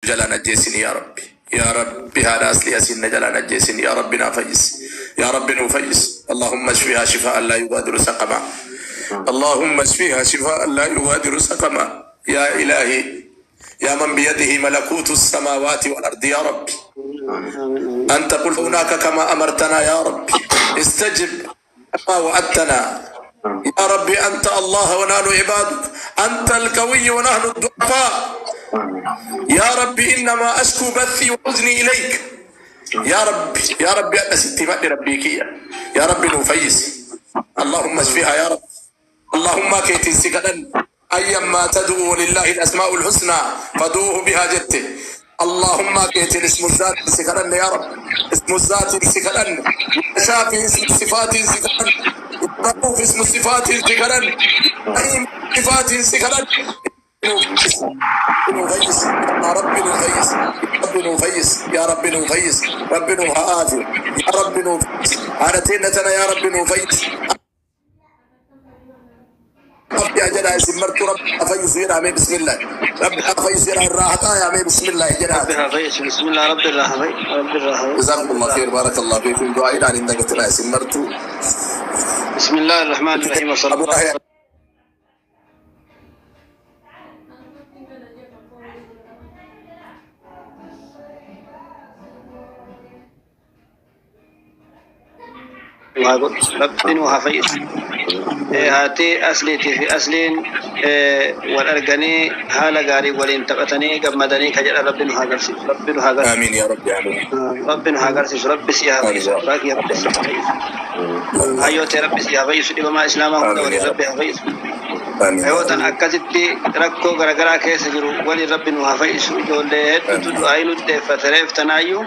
Jalaan ajjeesin, yaa Rabbi. Yaa Rabbi, haadha Aslii asiin na jalaan ajjeesin. Yaa Rabbi, naa fayyisi. Yaa Rabbi, nuu fayyisi. اللهم اشفها شفاء لا يغادر سقما. اللهم اشفها شفاء لا يغادر سقما. يا إلهي، يا من بيده ملكوت السماوات والأرض، يا ربي، أنت قلت هناك كما أمرتنا. يا ربي، استجب كما وعدتنا. يا ربي، أنت الله ونحن عبادك، أنت القوي ونحن الضعفاء. يا ربي، إنما أشكو بثي وحزني إليك. يا ربي، يا ربي، أنا ستي مأني ربي كيا. يا ربي، nuu fayyisi. اللهم اشفها يا رب. اللهم keetiin si kadhan. أيا ما تدعوا ولله الأسماء الحسنى فادعوه بها jette. اللهم keetiin اسم الذات si kadhan. يا رب، اسم الذات si kadhan. يا شافي، اسم الصفات si kadhan. رؤوف، اسم الصفات si kadhan. رحيم، صفات si kadhan. nuu fayyis يا رب، nuu fayyis يا رب، nuu fayyis يا رب، nuu fayyis. Rabbi nuu haa aafiyu. يا رب، nuu fayyis haadha teenya tana. يا رب، nuu fayyis. Rabbi jedhaa isin martuu. Rabbi haa fayyisu jedhaa mee. بسم الله. Rabbi haa fayyisu jedhaa. Irraa haxaa yaa mee. بسم الله jedhaa. Rabbi haa fayyisu. بسم الله. Rabbi irraa haa fayyisu. Rabbi irraa haa fayyisu. جزاكم الله خير، بارك الله فيكم. Du'aa'iidhaan hin dagatinaa isin martuu. بسم الله الرحمن الرحيم وصلى Abu الله Yahya. Haa godhu. Rabbi nu haa fayyisu. Haati Asliitii fi Asliin wal arganii haala gaarii waliin taphatanii gammadanii ka jedhan Rabbi nu haa agarsiisu. Rabbi nu haa agarsiisu. آمين يا رب، آمين. Rabbi nu haa agarsiisu. Rabbi si haa آمين fayyisu. يا رب. Raakii Rabbi si haa fayyisu. Hayyootee Rabbi si haa fayyisu. Dhibamaa Islaamaa hunda آمين waliin يا رب. Rabbi haa fayyisu. آمين يا Hayootan رب. Akkasitti rakkoo garaagaraa keessa jiru waliin Rabbi nu haa fayyisu. Ijoollee hedduutu آمين. Du'aa nu deeffate reeftanaayyuu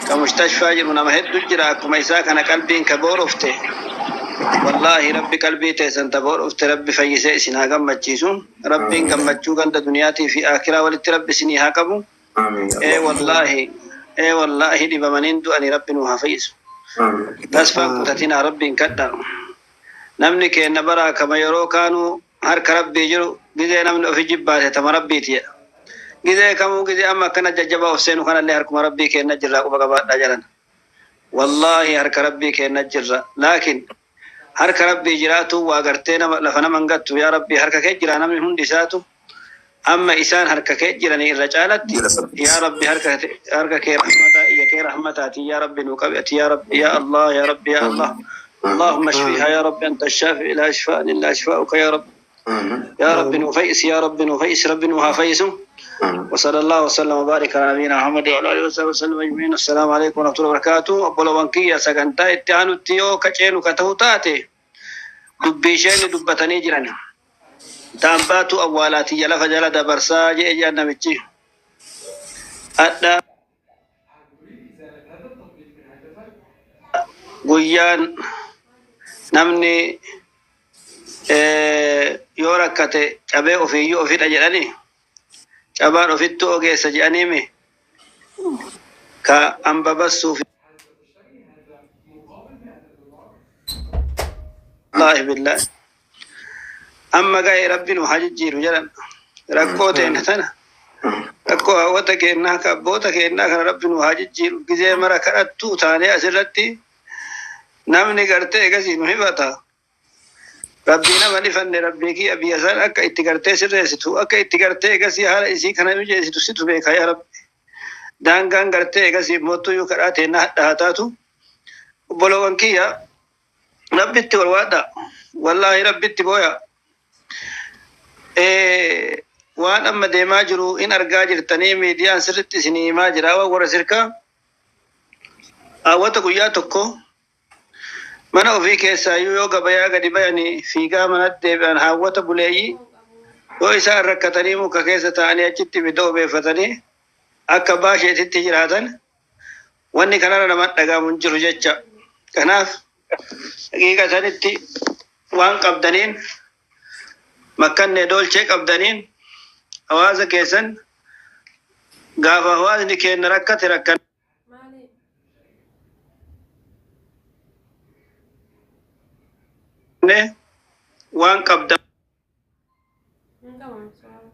ka mustashfaa jiru nama hedduu jira akkuma isaa kana qalbiin ka boorofte. Wallaahi, Rabbi qalbii teessan ta boorofte Rabbi fayyisee isin haa gammachiisu. Rabbiin gammachuu ganda duniyaatii fi akiraa walitti Rabbi isinii haa qabu. Ee wallaahi, ee wallaahi, dhibamaniin du'anii Rabbi nu haa fayyisu. Tasfaan kutatinaa, Rabbiin kadha. Namni keenna baraa kama yeroo kaanuu harka Rabbii jiru gizee namni ofi jibbaate tama Rabbiiti jedha. Gizee kamuu gizee amma akkana jajjabaa of seenu kanallee harkuma Rabbii keenna jirra, quba qabaadhaa jedhan. Wallaahi, harka Rabbii keenna jirra. Laakiin harka Rabbii jiraatu waa gartee nama lafa nama hin gattu. Yaa Rabbii, harka kee jira namni hundi isaatu. Amma isaan harka kee jiranii irra caalatti Jira sabbi. Yaa Rabbi, harka kee rahmataa, ija kee rahmataati, yaa Rabbi, nu qabi ati. Yaa Rabbi, yaa Allah, yaa Rabbi, yaa Allah. اللهم اشفيها يا رب، أنت الشافي لا شفاء إلا شفاؤك. يا رب، يا رب، nuu fayyis. يا رب، nuu fayyis. Rabbi nu haa fayyisu. وصلى الله وسلم وبارك على نبينا محمد وعلى اله وصحبه وسلم اجمعين. السلام عليكم ورحمه الله وبركاته. Obbolowan kiyya, sagantaa itti aanutti yoo kaceenu ka ta'u taate, dubbii isheen dubbatanii jiran taambaatu awwaalaatiyya lafa jala dabarsaa jee jedhan namichi hadha. Guyyaan namni yoo rakkate cabee ofiiyyuu ofidha jedhani, cabaan ofittu ogeessa jedhaniimi ka ambabassuuf. Wallaahi billaahi, amma ga'e. Rabbi nu haa jijjiiru jedhan. Rakkoo teenya tana, rakkoo hawwata keennaa ka abboota keennaa kana Rabbi nu haa jijjiiru. Gizee mara kadhattuu taanee asirratti namni gartee egasii nu hifata. Rabbii nama dhifanne. Rabbii kiyya, biyya san akka itti gartee sirreessitu, akka itti gartee egasii haala isii kana mijeessitu situ beeka. Yaa Rabbi, daangaan gartee egasii mootuyyuu kadhaa teennaa hadha haa taatu. Obbolowan kiyya, Rabbitti wal waadha. Wallaahi, Rabbitti booya. Waan amma deemaa jiru in argaa jirtanii, miidiyaan sirritti isinii himaa jira. Waan warra sirkaa hawwata guyyaa tokko mana ofii keessaayyuu yoo gabayaa gadi bayanii fiigaa manatti deebi'an, hawwata buleeyyii yoo isaan rakkatanii muka keessa taa'anii achitti ibidda obeeffatanii akka baasheetitti jiraatan, wanni kanarra nama dhagahamu hin jiru jecha. Kanaaf haqiiqa sanitti waan qabdaniin makkannee doolchee qabdaniin hawaasa keessan gaafa hawaasni keenya rakkate Maali? Rakkanne waan qabdan Hin qabamu sababa.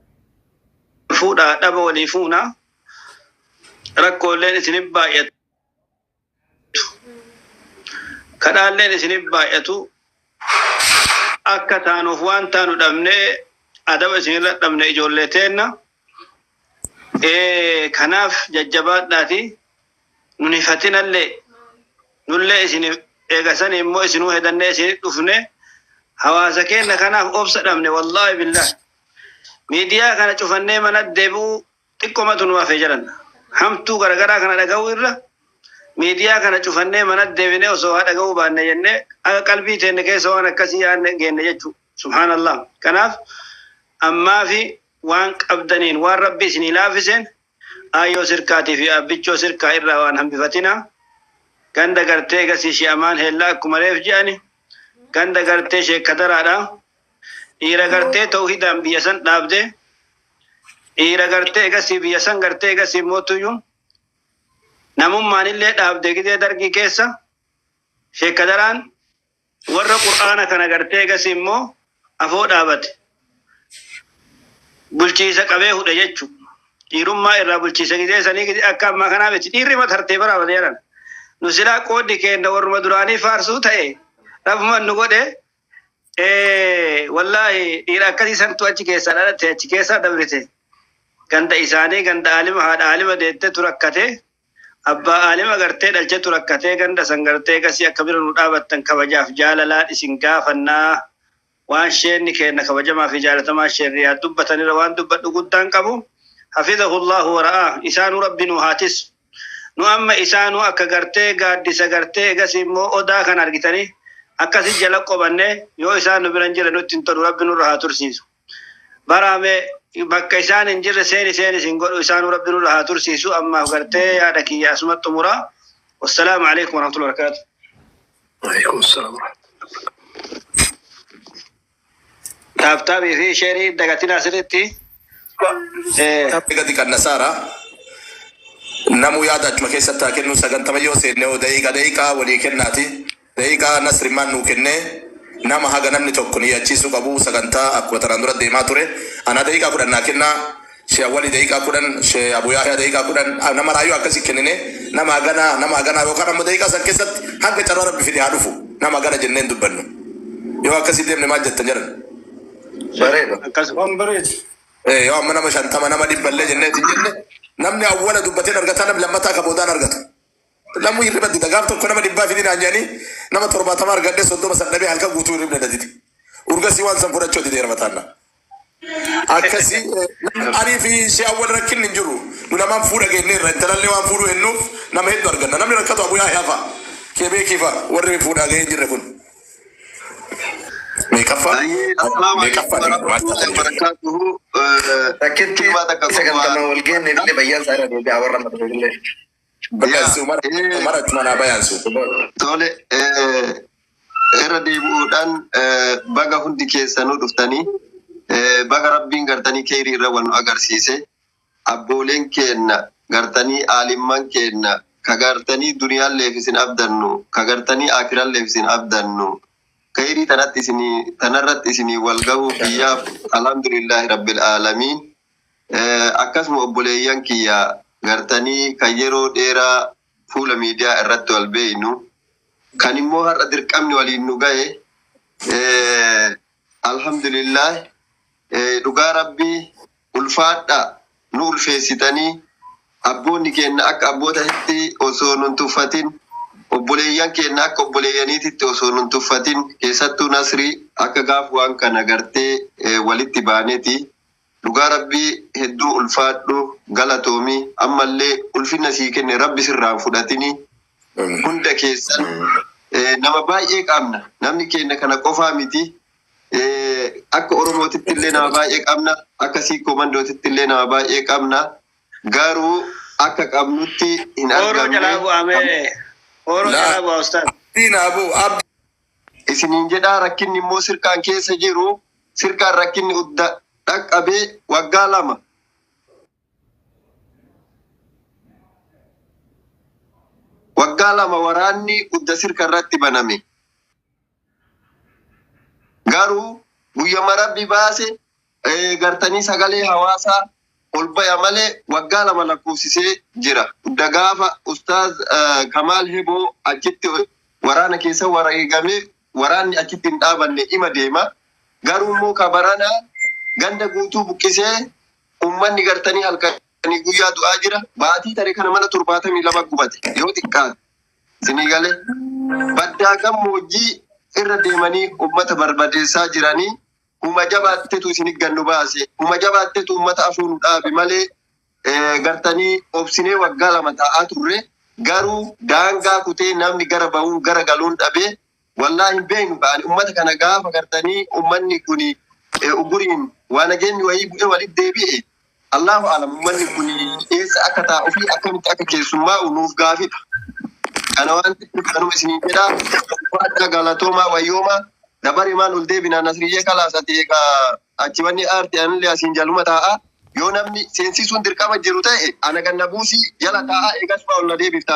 fuudhaa dhaba walii fuunaa. Rakkooleen isinif baay'atu. Kadhaalleen isinif baay'atu. Akka taanuuf waan taanu dhabnee adaba isinirra dhabne ijoollee teenna. Kanaaf jajjabaadhaati nun hifatinallee nullee isinif eegasanii immoo isinuu hedannee isinit dhufne hawaasa keenna kanaaf obsa dhabne wallaahi billaah. Miidiyaa kana cufannee mana deebi'uu xiqqoomatu nu hafe jedhan. Hamtuu garagaraa kana dhaga'uu irra miidiyaa kana cufannee mana deebinee osoo haa dhaga'uu baanne jennee akka qalbii teenne keessa waan akkasii yaadne geenne jechuudha. Subhaanallah. Kanaaf ammaa fi waan qabdaniin waan rabbi isinii laafiseen aayyoo sirkaatii fi abbichoo sirkaa irraa waan hambifatina. Ganda gartee gasii shi'amaan heellaa akkuma reef je'ani. Ganda gartee sheekkadaraadha. Dhiira gartee tawhidaan biyya san dhaabde. Dhiira gartee gasii biyya san gartee gasii mootuyyuu namummaan illee dhaabde gidee dargii keessa sheekkadaraan warra qur'aana kana gartee gasii immoo afoo dhaabate. Bulchiisa qabee hudhe jechu. Dhiirummaa irraa bulchiisa gidee sanii gidee akka ammaa kanaa miti. Dhiirri matartee baraabate jedhan. Nu silaa qooddi keenya warruma duraanii faarsuu ta'e rafuman nu godhe wallaahi dhiira akkasii santu achi keessaa dhalate achi keessaa dabrite. Ganda isaanii ganda aalima haadha aalima deettetu rakkate. Abbaa aalima gartee dhalchetu rakkatee ganda san gartee gasii akka bira nu dhaabattan kabajaaf jaalalaan isin gaafannaa. Waan sheenni kenna kabajamaa fi jaalatamaa sheerriyaa dubbatanirra waan dubbadhu guddaan qabu. Hafizahullahu wara'aa isaanuu rabbi nu haatis. Nu amma isaanuu akka gartee gaaddisa gartee gasii immoo odaa kan argitanii akkasi jala qobanne yoo isaan nu biran jira nutti hin tolu rabbi nurra haa tursiisu. Baraame bakka isaan hin jirre seeni seeni isin godhu isaanuu rabbi nurra haa tursiisu ammaaf gartee yaada kiyya asuma xumuraa. Wassalaamu alaikum warahmatullahi wabarakatuh. Alaikum salaam. Taaptaabii fi sheerii dagatinaa sirriitti. Gadi qannasaara. Namu yaada achuma keessatti haa kennu sagantama yoo seenne oo daqiiqa daqiiqaa walii kennaati. Daqiiqaa nasrimmaan nuu kennee nama haga namni tokko ni yachiisuu qabu sagantaa akkuma tanaan dura deemaa ture. Ana daqiiqaa 10 naa kennaa. Shee Awwali daqiiqaa 10, Shee Abu Yahya daqiiqaa 10, nama raayyuu akkasii kennine nama haganaa nama haganaa yookaan ammoo daqiiqaa san keessatti hanga carraa rabbi fide haa dhufu nama hagana jennee hin dubbannu. Yoo akkasii deemne maal jettan jedhan. Bareeda. Akkasuma. Waan bareedu. Yoo amma nama 50 nama 100 illee jennee hin jenne namni awwala dubbateen argataa namni lammataa ka boodaan argata. Namni hirriba dida gaaf tokko nama 100 fidinaan jedhanii nama 70 argadhee 30 san dhabee halkan guutuu hirribni na dide. Urgasii waan san fudhachuu dideera mataanna. Akkasii anii fi ishee awwal rakkinni hin jiru. Nu lamaan fuudha geenneerra intalallee waan fuudhuu hennuuf nama hedduu arganna. Namni rakkatu Abu Yahyaa fa'a. Keebeekii fa'a warri fuudhaa gahee hin jirre kun. Meeqaffaa? Baay'ee assalaamu alaikum Meeqaffaa maal warahmatullahi taatanii jiru? wabarakatuhu. Rakkitti Tuubaa takka qofa. sagantamaa wal geenne illee bayyaan isaa irra deebi'a warra mata illee. Yaa Bayaansu mara mara achuma naa bayaansu. tole irra deebi'uudhaan baga hundi keessanuu dhuftanii baga rabbiin gartanii keeyrii irra wal nu agarsiise abbooleen keenna gartanii aalimman keenna ka gartanii duniyaalleef isin abdannu ka gartanii aakiralleef isin abdannu keyrii tanatti isinii tanarratti isinii wal gahuu kiyyaaf alhamdulillaahi rabbil aalamiin. Akkasuma obboleeyyan kiyya gartanii kan yeroo dheeraa fuula miidiyaa irratti wal beeynu kan immoo har'a dirqamni waliin nu gahe alhamdulillah dhugaa rabbii ulfaadha nu ulfeessitanii abboonni keenna akka abbootatti osoo nun tuffatin obboleeyyan keenna akka obboleeyyaniititti osoo nun tuffatin keessattuu Nasrii akka gaaf waan kana gartee walitti baaneeti dhugaa rabbii hedduu ulfaadhu galatoomi ammallee ulfinna sii kenne rabbi sirraa hin fudhatini hunda keessan nama baay'ee qabna namni keenya kana qofaa miti akka oromootitti illee nama baay'ee qabna akka siikoo mandootitti illee nama baay'ee qabna garuu akka qabnutti hin Ooroo jalaa argamne bu'amee. Ooroo Laa. jalaa bu'a ustaaz. Abdiin Abu Abdi. Isiniin jedhaa rakkinni immoo sirkaan keessa jiru sirkaan rakkinni udda dhaqqabee waggaa 2. Waggaa 2 waraanni udda sirka irratti baname. Garuu guyyama rabbi baase gartanii sagalee hawaasaa ol baya malee waggaa 2 lakkoofsisee jira. Gaafa Ustaaz Kamaal Heboo achitti waraana keessa wareegamee waraanni achitti hin dhaabanne ima deema. Garuu immoo ka baranaa ganda guutuu buqqisee ummanni gartanii halkanii guyyaa du'aa jira. Baatii tare kana mana 72 gubate yoo xiqqaate. Isinii galee baddaa gammoojjii irra deemanii ummata barbadeessaa jiranii huma jabaattetu isin gannu baase huma jabaattetu ummata afuu nu dhaabe malee gartanii obsinee waggaa 2 taa'aa turre garuu daangaa kutee namni gara ba'uun gara galuun dhabee wallaahi hin beeknu ba'ani ummata kana gaafa gartanii ummanni kuni uguriin waa nageenyi wayii bu'ee walitti deebi'e Allahu alam ummanni kuni eessa akka taa'u fi akkamitti akka keessummaa'u nuuf gaafidha. Kana waan ta'eef kanuma isiniin jedha. Ulfaadhaa galatoomaa wayyoomaa dabare maal ol deebinaa Nasriyyee kalaas ati egaa achi wanni aarti anillee asiin jaluma taa'a. Yoo namni seensisuun dirqama jiru ta'e ana ganna buusii jala taa'a eegas ol na deebiftaa.